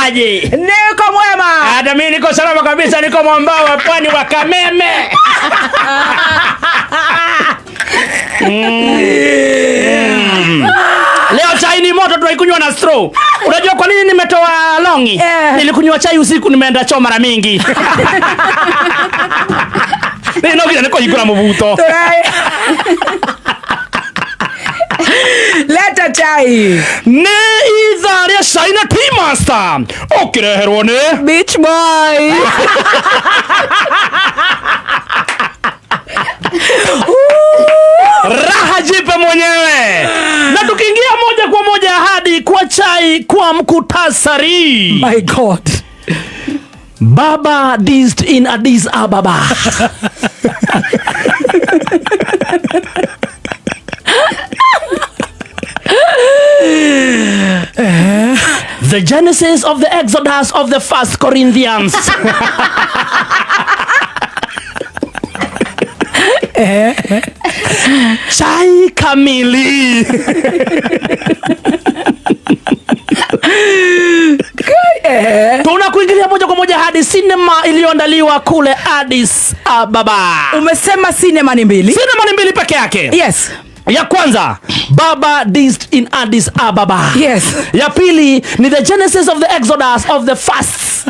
Unasemaje? Niko mwema. Hata mimi niko salama kabisa, niko mwambao wa pwani wa Kameme. Leo chai ni moto, tunaikunywa na straw. Unajua kwa nini nimetoa longi? Nilikunywa chai usiku, nimeenda choo mara mingi. Nĩ no nginya nĩ kũhingũra mũbuto. Leta chai. Nĩ ithaa rĩa cai na Tea Master ũkĩreherwo nĩ Beach boy. Raha jipe mwenyewe. Na tukiingia moja kwa moja hadi kwa chai kwa mkutasari. My God. Baba dissed in Addis Ababa. The genesis of the exodus of the first Corinthians. Chai kamili. Tunakuingilia moja kwa moja hadi sinema iliyoandaliwa kule Addis Ababa. Umesema sinema ni mbili? Sinema ni mbili peke yake. Yes. Ya kwanza, Baba dissed in Addis Ababa. Yes. Ya pili ni the genesis of the exodus of the first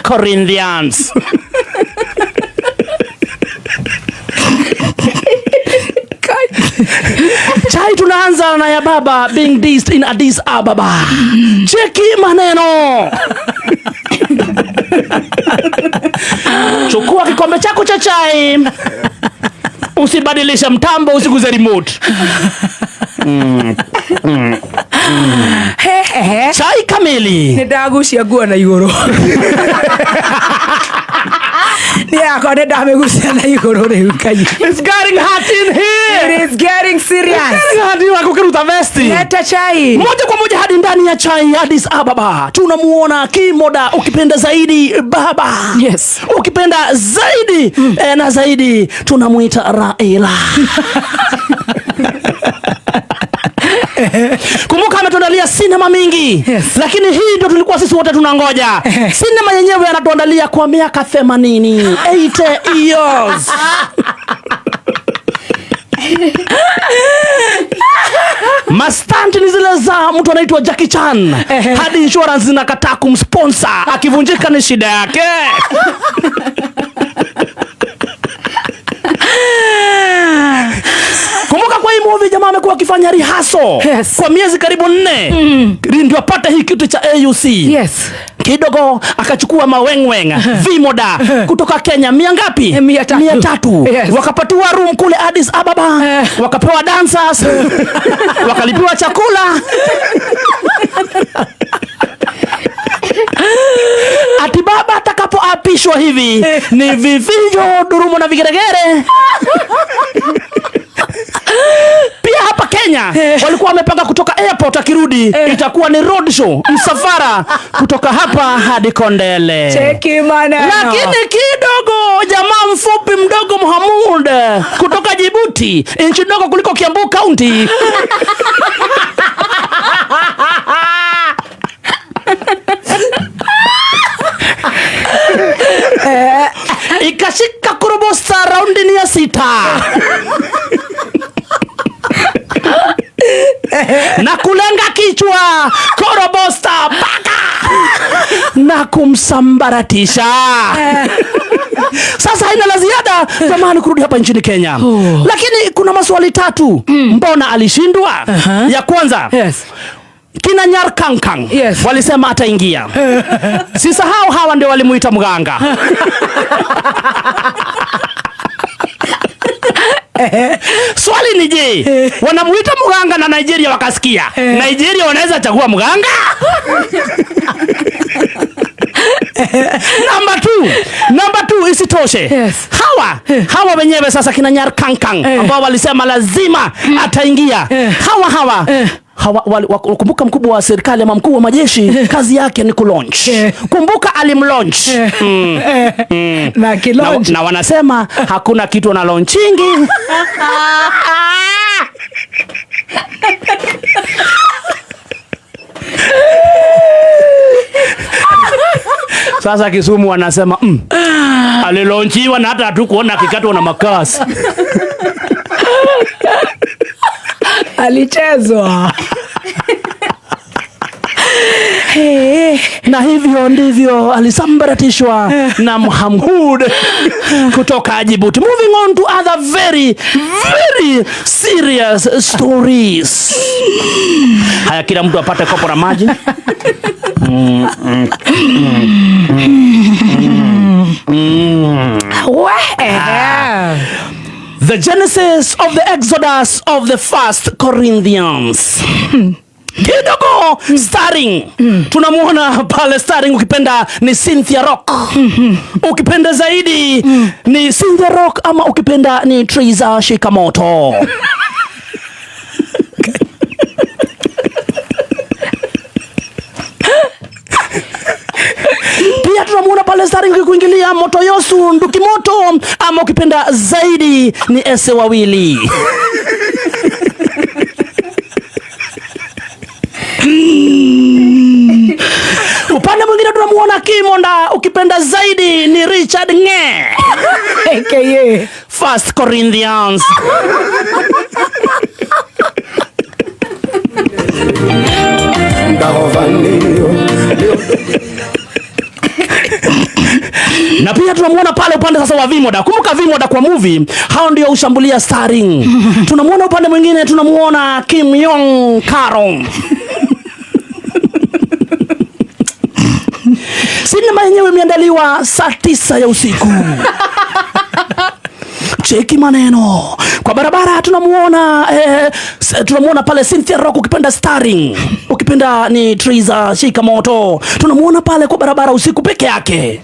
Corinthians. Chai tunaanza na ya Baba being dissed in Addis Ababa. Cheki maneno. Chukua kikombe chako cha chai. Usibadilishe mtambo, usiguze remote. He, he, he. Chai kamili. Nĩndagucia nguo na igũrũ. Nĩ yakwa nĩndamĩgucia na igũrũ rĩu Ngai. It's getting hot in here. It is getting serious. It's getting hot in here. Kukiruta vesti. Leta chai. Moja kwa moja hadi ndani ya chai Addis Ababa. Tunamuona Kimoda, ukipenda zaidi Baba. Yes. Ukipenda zaidi, na zaidi tunamuita Raila. Kumbuka ametuandalia sinema mingi. Yes. Lakini hii ndio tulikuwa sisi wote tunangoja. Sinema yenyewe anatuandalia kwa miaka 80, 80 years. Mastunt ni zile za mtu anaitwa Jackie Chan. Hadi insurance zinakataa kumsponsor. Akivunjika ni shida yake. Kumbuka kwa hii movie jamaa amekuwa akifanya rehearsal kwa miezi karibu 4. Ndio apate hii kitu cha AUC. Yes. Kidogo akachukua mawengweng vimoda kutoka Kenya mia ngapi? Mia tatu. Mia tatu. Yes. Wakapatiwa room kule Addis Ababa. Wakapewa dancers. Wakalipiwa chakula. Ati baba atakapoapishwa hivi ni vifijo, durumo na vigeregere. Pia hapa Kenya walikuwa wamepanga kutoka airport akirudi itakuwa ni road show, msafara kutoka hapa hadi Kondele. Cheki maneno. Lakini kidogo jamaa mfupi mdogo Mohamud kutoka Djibouti, nchi ndogo kuliko Kiambu County. Ikashika kurubusa raundi ni ya 6. Na kulenga kichwa korobosta paka na kumsambaratisha. Sasa haina la ziada jamani kurudi hapa nchini Kenya. Lakini kuna maswali 3. Mbona alishindwa? Ya kwanza, kina Nyar Kangkang walisema ataingia. Sisahau hawa ndio walimuita mganga. Swali ni je, wanamuita mganga na Nigeria wakasikia? Nigeria wanaweza chagua mganga? Number 2, isitoshe. Hawa wenyewe sasa kina Nyar Kangkang ambao walisema lazima ataingia. Hawa Hawa, kumbuka mkubwa wa serikali ama mkuu wa majeshi kazi yake ni kulaunch. Kumbuka alimlaunch. Na kilaunch. Na wanasema hakuna kitu na launchingi. Sasa Kisumu wanasema alilaunchiwa na hata hatukuona akikatwa na makasi. Alichezwa. Hey. Na hivyo ndivyo alisambaratishwa na Muhammad kutoka Djibouti. Moving on to other very very serious stories. Haya, kila mtu apate kopo la maji. We. The genesis of the exodus of the First Corinthians. Kidogo starring, tunamuona pale starring, ukipenda ni Cynthia Rock, ukipenda zaidi ni Cynthia Rock, ama ukipenda ni Triza Shikamoto. Pia tunamuona pale starring kuingilia Motoyosu Ndukimoto, ama ukipenda zaidi ni Ese Wawili. Upande mwingine tunamuona Kimonda, ukipenda zaidi ni Richard Nge, AKA First Corinthians. Na pia tunamuona pale upande sasa wa Vimoda. Kumbuka Vimoda kwa movie, hao ndio ushambulia starring. Tunamuona upande mwingine, tunamuona Kim Yong Karo. Sinema yenyewe imeandaliwa saa 9 ya usiku. Cheki maneno kwa barabara, tunamuona pale Cynthia Rock, ukipenda starring, ukipenda ni Triza Shikamoto. Tunamuona pale kwa barabara usiku peke yake.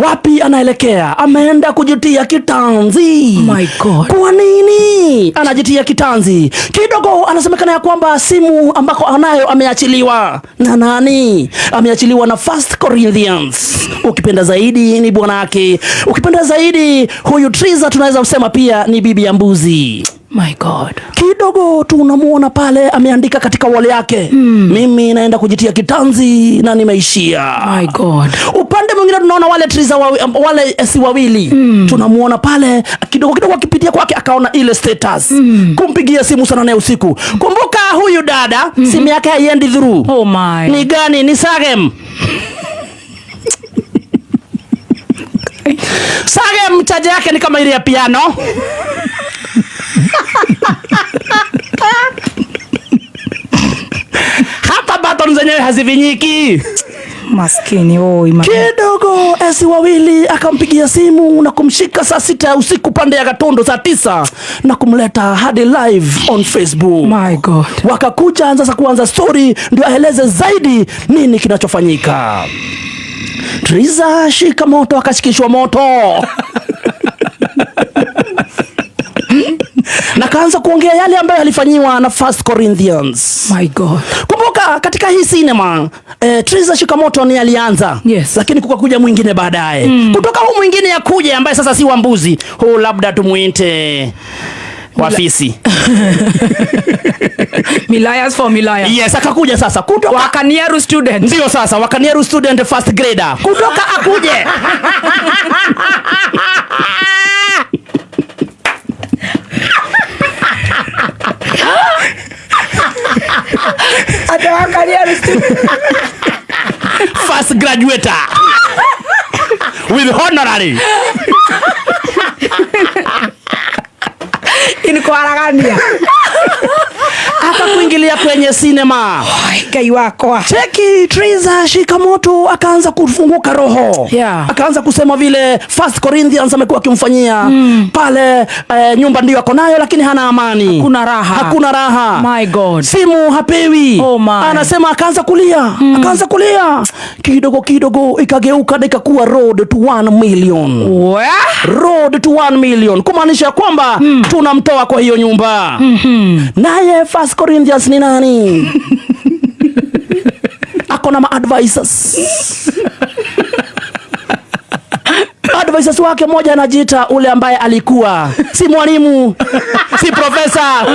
Wapi anaelekea? Ameenda kujitia kitanzi. Oh my God. Kwa nini anajitia kitanzi? Kidogo anasemekana ya kwamba simu ambako anayo ameachiliwa na nani? Ameachiliwa na First Corinthians. Ukipenda zaidi ni bwanake, ukipenda zaidi huyu Triza tunaweza kusema pia ni bibi ya mbuzi. My God. Kidogo tunamuona pale ameandika katika wall yake, mimi naenda kujitia kitanzi na nimeishia. My God. Upande mwingine tunaona wale Triza wale si wawili. Tunamuona pale kidogo kidogo akipitia kwake akaona ile status. Kumpigia simu sana naye usiku. Kumbuka huyu dada simu yake haiendi through. Oh my. Ni gani? Ni Sagem. Sagem chaja yake ni kama ile ya piano. Hata button zenyewe hazivinyiki. Maskini oi. Kidogo esi wawili akampigia simu na kumshika saa 6 ya usiku pande ya Gatondo saa 9 na kumleta hadi live on Facebook. My God. Wakakuja sasa kuanza story ndio aeleze zaidi nini kinachofanyika. Triza Shikamoto akashikishwa moto. Na kaanza kuongea yale ambayo alifanyiwa na First Corinthians. My God. Kumbuka katika hii cinema Triza Shikamoto ni alianza. Yes. Lakini kukakuja mwingine baadaye. Kutoka huu mwingine akuje ambaye sasa si wa mbuzi. Huu labda tumuite wafisi. Milayas for Milayas. Yes, akakuja sasa kutoka Wakanieru student. Ndio sasa Wakanieru student first grader. Kutoka akuje. Ata Wakanieru student. First graduator. With honorary. Inikuaragania. Akakuingilia kwenye cinema. Ngai wakwa. Cheki Triza Shikamoto akaanza kufunguka roho. Yeah. Akaanza kusema vile First Corinthians amekuwa akimfanyia pale nyumba ndio ako nayo lakini hana amani. Hakuna raha. Hakuna raha. My God. Simu hapewi. Oh my. Anasema akaanza kulia. Akaanza kulia. Kidogo kidogo ikageuka na ikakuwa road to 1 million. What? Road to 1 million. Kumaanisha kwamba tunamtoa kwa hiyo nyumba. Naye First Corinthians ni nani? Ako na ma-advisors. Advisors wake moja anajiita ule ambaye alikuwa si mwalimu, si profesa.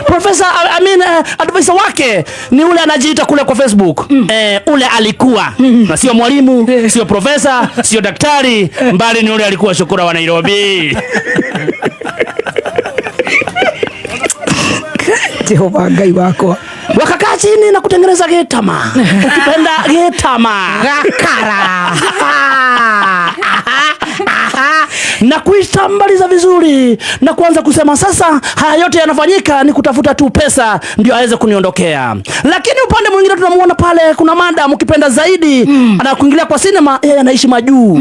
Professor, I mean, advisor wake ni ule anajiita kule kwa Facebook. Ule alikuwa na sio mwalimu, sio profesa, sio daktari, mbali ni ule alikuwa shukura wa Nairobi. Jehova Ngai wakwa. Wakakaa chini na kutengeneza getama. Ukipenda getama. Gakara. Na kuitambaliza vizuri na kuanza kusema sasa haya yote yanafanyika ni kutafuta tu pesa ndio aweze kuniondokea. Lakini upande mwingine tunamuona pale kuna madam ukipenda zaidi anakuingilia kwa sinema, yeye anaishi majuu.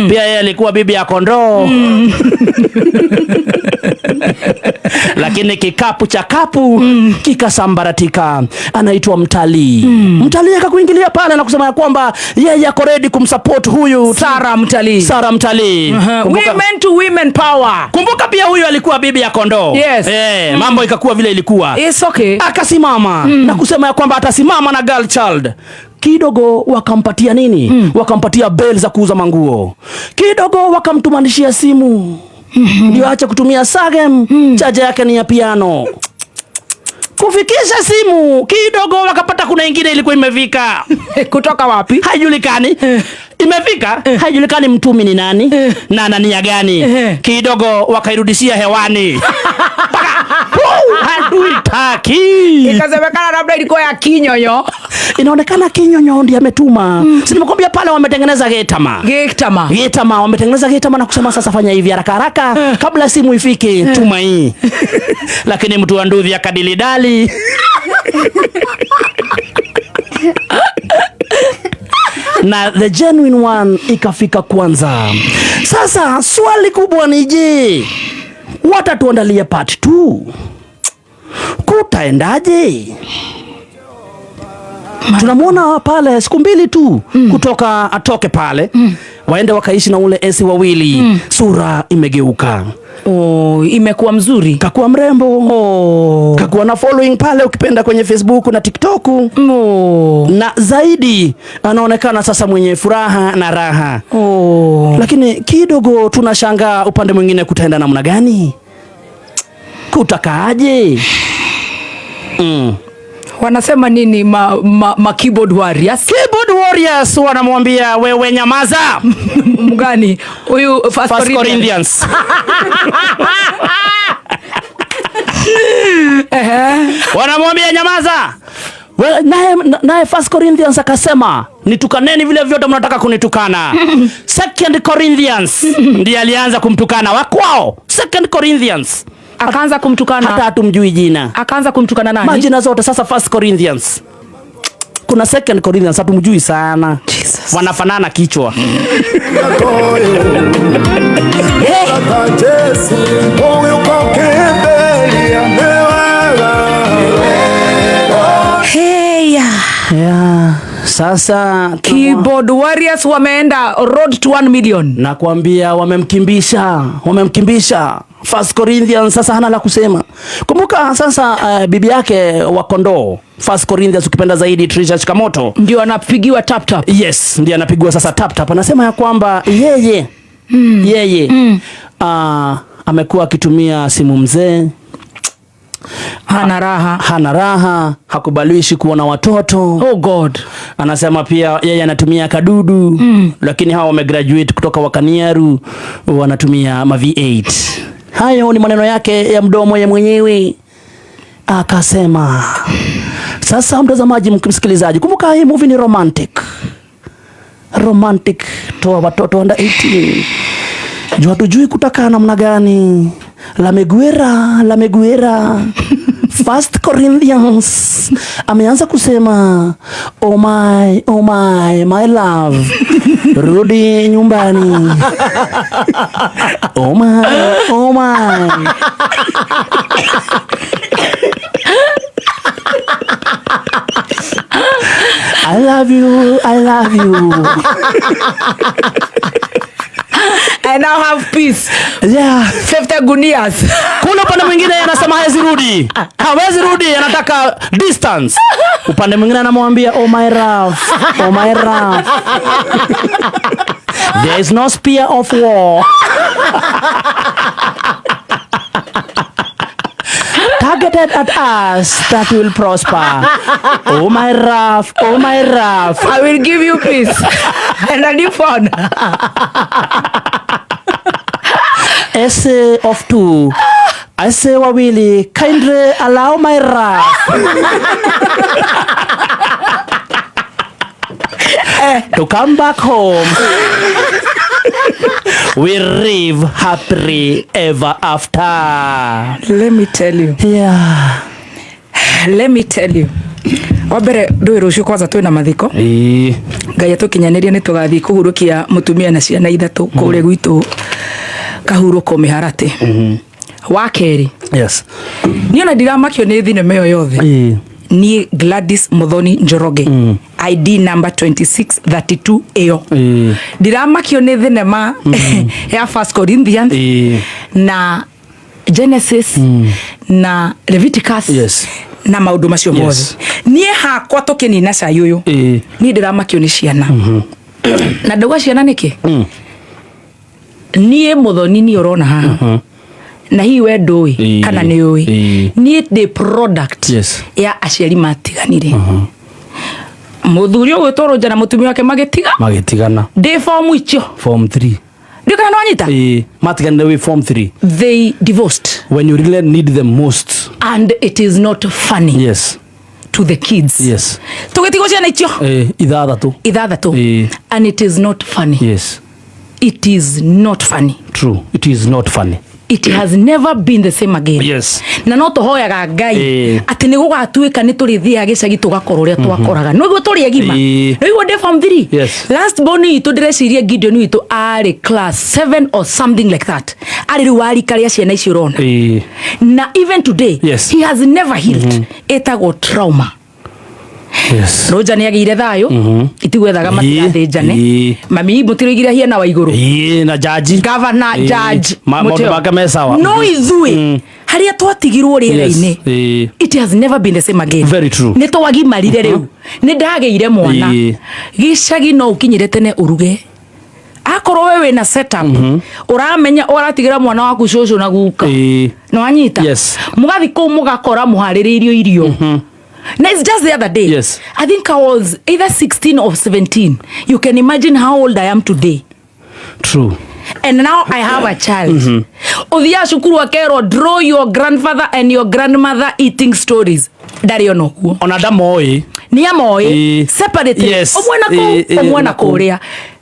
Pia yeye alikuwa bibi ya kondoo. Lakini kikapu cha kapu kikasambaratika. Anaitwa Mtalii. Mtalii akakuingilia pale na kusema ya kwamba yeye ako ready kumsupport huyu Sara Mtalii. Sara Mtalii. Women to women power. Kumbuka pia huyu alikuwa bibi ya kondoo. Yes. Mambo ikakuwa vile ilikuwa. It's okay. Akasimama na kusema ya kwamba atasimama na girl child. Kidogo wakampatia nini? Wakampatia bale za kuuza manguo. Kidogo wakamtumanishia simu. Ndio acha kutumia Sagem, chaja yake ni ya piano. Kufikisha simu kidogo wakapata kuna ingine ilikuwa imefika. Kutoka wapi? Haijulikani. Imefika, haijulikani mtumi ni nani na nani ya gani. Kidogo wakairudishia hewani. Hatuitaki. Ikasemekana labda ilikuwa ya kinyonyo. Inaonekana kinyonyo ndiye ametuma. Si nimekwambia pale wametengeneza getama. Getama. Getama, wametengeneza getama na kusema sasa fanya hivi haraka haraka kabla simu ifike tuma hii. Lakini mtu wa nduthi akadilidali. Na the genuine one ikafika kwanza. Sasa swali kubwa ni je, watatuandalia part 2? Kutaendaje? Tunamuona pale siku mbili tu kutoka atoke pale waende wakaishi na ule esi wawili. Sura imegeuka. Oh, imekuwa mzuri. Kakuwa mrembo. Oh. Kakuwa na following pale ukipenda kwenye Facebook na TikTok. Oh. Na zaidi anaonekana sasa mwenye furaha na raha. Oh. Lakini kidogo tunashangaa upande mwingine kutaenda namna gani? Kutakaaje? Wanasema nini ma keyboard warriors? Keyboard warriors wanamwambia wewe nyamaza. Mgani? Huyu First Corinthians. Wanamwambia nyamaza. Naye First Corinthians akasema nitukaneni vile vyote mnataka kunitukana. Second Corinthians ndiye alianza kumtukana wakwao. Second Corinthians akaanza kumtukana. Hata hatumjui jina. Akaanza kumtukana nani? Majina zote. Sasa First Corinthians. Kuna Second Corinthians hatumjui sana. Jesus. Wanafanana kichwa. Hey. Yeah. Sasa Keyboard warriors wameenda road to 1 million. Nakwambia wamemkimbisha, wamemkimbisha. First Corinthians sasa hana la kusema. Kumbuka sasa bibi yake wa kondoo First Corinthians ukipenda zaidi Trisha Chikamoto ndio anapigiwa tap tap. Yes, ndiye anapigiwa sasa tap tap. Anasema ya kwamba yeye yeye amekuwa akitumia simu mzee. Hana raha. Hana raha, hakubalishi kuona watoto. Oh God. Anasema pia yeye anatumia kadudu lakini hawa wamegraduate kutoka Wakaniaru wanatumia ma V8. Hayo ni maneno yake ya mdomo ya mwenyewe. Akasema. Sasa mtazamaji, msikilizaji, kumbuka hii movie ni romantic. Romantic, toa watoto under 18. Jua tujui kutaka namna gani. La Meguera, La Meguera. First Corinthians ameanza kusema oh my, oh my, my love, rudi nyumbani. Oh my, oh my. I love you, I love you. I now have peace. Yeah. 50 gunias. Kuna upande mwingine anasema hawezi rudi. Hawezi rudi, anataka distance. Upande mwingine anamwambia oh my love, oh my love. There is no spear of war targeted at us that will prosper. Oh my wrath, oh my wrath. I will give you peace and a new phone. Essay of two. I say wawili, kindly allow my wrath to come back home. We live happily ever after. Let me tell you. Yeah. Let me tell you. Wambere ndũĩ rũciũ kwanza twĩna mathiko. Ngai atũkinyanĩrie nĩ tũgathiĩ kũhurũkia mũtumia na ciana ithatũ kũrĩa gwitũ kahurũko mĩharatĩ. Wa kerĩ. Yes. Niĩ ona ndiramakio nĩ thinema ĩyo yothe. Niĩ Gladys Muthoni Njoroge. ID number 2632 ĩyo. Ndiramakio nĩ thinema ya First Corinthians na Genesis na Leviticus. Yes. Na maũndũ macio mothe. Niĩ hakwa tũkĩnina cai ũyũ. Niĩ ndĩramakio nĩ ciana. Na ndauga ciana nĩkĩ? Niĩ Muthoni niĩ ũrona haha. Na hihi we ndũĩ kana nĩ ũĩ. Niĩ ndĩ product ya aciari matiganire. Mũthuri ũgwĩtwo Rũnja na mũtumia wake magĩtiga. Magĩtigana. Ndĩ form icio. Form 3. Ndiũ kana nĩwanyita? Matiganire wĩ form 3. They divorced. When you really need them most. And it is not funny. Yes. To the kids. Yes. Tũgĩtigwo ciana icio. Ithathatũ. Ithathatũ. And it is not funny. Yes. It is not funny. True. It is not funny. It has never been the same again. Yes. Na no tũhoyaga Ngai atĩ nĩ gũgatuĩka nĩ tũrĩthiaga gĩcagi tũgakora ũrĩa twakoraga. Nĩguo tũrĩ agima. Nĩguo ndĩ form 3. Yes. Last born witũ ndĩreciria Gideon witũ arĩ class 7 or something like that. Arĩ rĩu wa rika rĩa ciana icio ũrona. Na even today, yes, he has never healed. Ĩtagwo trauma. Yes. Roja nĩ agĩire thayũ. Itigwethaga matigathĩnjane. Mami mũtiroigire hiana wa igũrũ. Na jaji. Governor, judge. Maũndũ make me sawa. No ithuĩ harĩa twatigirwo rĩera-inĩ. It has never been the same again. Very true. Nĩ twagimarire rĩu. Nĩ ndagĩire mwana. Gĩcagi no ũkinyire tene ũruge. Akorwo we wĩna setup, ũramenya ũratigĩra mwana waku cũcũ na guka. Nĩ wanyita? Yes. Mũgathiĩ kũu mũgakora mũharĩrĩirio irio. Now it's just the other day. Yes. I think I was either 16 or 17. You can imagine how old I am today. True. And now I have a child. Uthia cukuru akerwo draw your grandfather and your grandmother eating stories. Ndarĩ ona ũguo. Ona ndamoĩ. Nĩ amoĩ. Separately. Yes. Ũmwe na kũu, ũmwe na kũrĩa.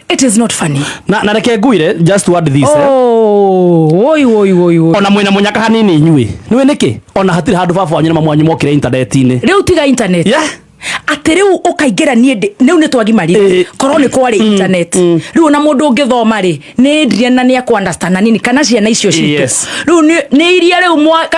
It is not funny. Na reke nguire just to add this. Oh, oi oi oi oi. Ona mwina munyaka hanini inyuĩ. Nĩwe nĩkĩ? Ona hatirĩ handũ baba wanyu na mamu wanyu mokire internet-inĩ. Rĩu tiga internet. Yeah. Atĩ rĩu ũkaingĩra niĩ rĩu nĩ twagimarire. Korwo nĩ kwarĩ internet. Rĩu ona mũndũ ũngĩthoma rĩ, nĩ Adrian na nĩ akũ understand na nini kana ciana icio citũ. Yes. Rĩu nĩ iria rĩu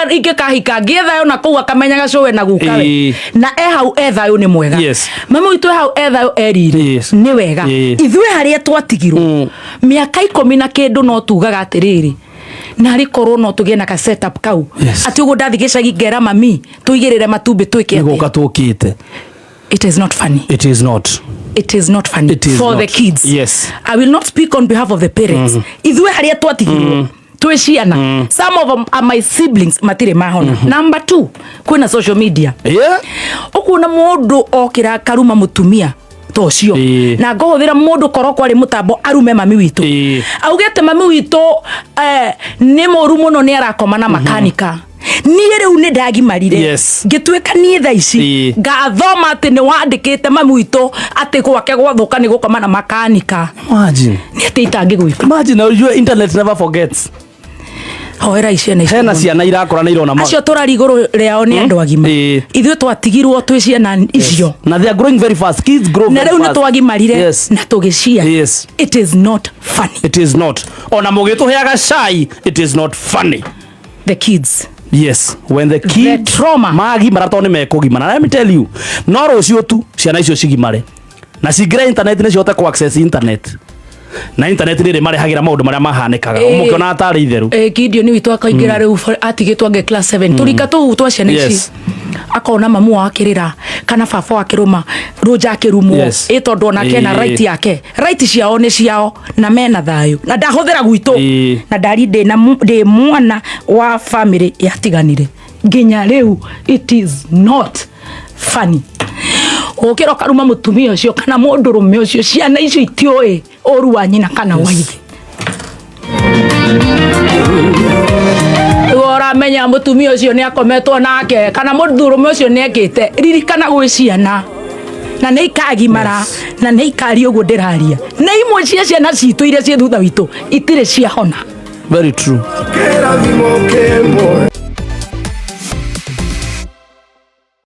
ingĩkahika ngĩe thayũ na kũu akamenyaga cũwe na gukawe. Na e hau e thayũ nĩ mwega. Yes. Mami witũ e hau e thayũ erire. Yes. Nĩ wega. Ithuĩ harĩa twatigirwo. Mĩaka 10 na kĩndũ no tugaga atĩrĩrĩ. Narĩ korwo no tũgĩe na ka setup kau. Yes. Atĩ ũguo ndathiĩ gĩcagi ngera mami tũigĩrĩre matumbĩ twĩke atĩa. Nĩ gũka tũkĩte. It is not funny. It is not. It is not funny. It is for not. The kids. Yes. I will not speak on behalf of the parents. Ithuĩ harĩa twatigirwo twĩ ciana. Some of them are my siblings matirĩ mahona. Number 2, kwĩna social media. Yeah. Ũkuona mũndũ okĩra akaruma mũtumia ta ũcio. Na ngũhũthĩra mũndũ korwo kwarĩ mũtambo arume mami witũ. Augĩte mami witũ nĩ mũru mũno nĩ arakoma na makanika. Niĩ rĩu nĩ ndagimarire. Yes. Ngĩtuĩka niĩ thaa ici ngathoma atĩ nĩ wandĩkĩte mami witũ atĩ gwake gwathũka nĩ gũkoma na makanika. Imagine. Nĩ atĩ itangĩgwĩka. Imagine, ujue internet never forgets. Hoera ciana icio. Hena ciana irakũra na irona acio tũrari igũrũ rĩao nĩ andũ agima. Ithuĩ twatigirwo twĩ ciana icio. Na they are growing very fast. Kids grow very fast. Na rĩu nĩ twagimarire na tũgĩcia. Yes. It is not funny. It is not. Ona mũgĩtũheaga cai, it is not funny. The kids. Yes, when the kids the trauma magimara to nĩ mekũgimara. Let me tell you, no rũciũ tu ciana icio cigimare na cingĩre internet nĩ cihote ku access internet. Na internet nĩ ĩrĩ marehagĩra maũndũ marĩa mahanĩkaga. Ũmũkĩona atarĩ itheru. Gideon witũ akaingĩra rĩu atigĩtwo ange class 7. Tũrika tũu twa ciana ici. Yes. Akona mamu wao akĩrĩra kana baba akĩrũma rũnja akĩrumwo. Ĩ tondũ onake ena right yake, right ciao nĩ ciao na mena thayũ na ndahũthĩra gwitũ. Na ndari ndĩ mwana wa family yatiganire nginya rĩu. It is not funny ũkĩra ũkaruma mũtumia ũcio kana mũndũrũme ũcio. Ciana icio itiũĩ ũru wa nyina kana wa ithe. Rĩu ũramenya mũtumia ũcio nĩ akometwo nake kana mũndũrũme ũcio nĩ ekĩte. Ririkana gwĩ ciana na nĩ ikagimara na nĩ ikaria ũguo ndĩraria, na imwe cia ciana citũ iria ciĩ thutha witũ itirĩ ciahona. Very true. Kĩrathimo kĩmwe.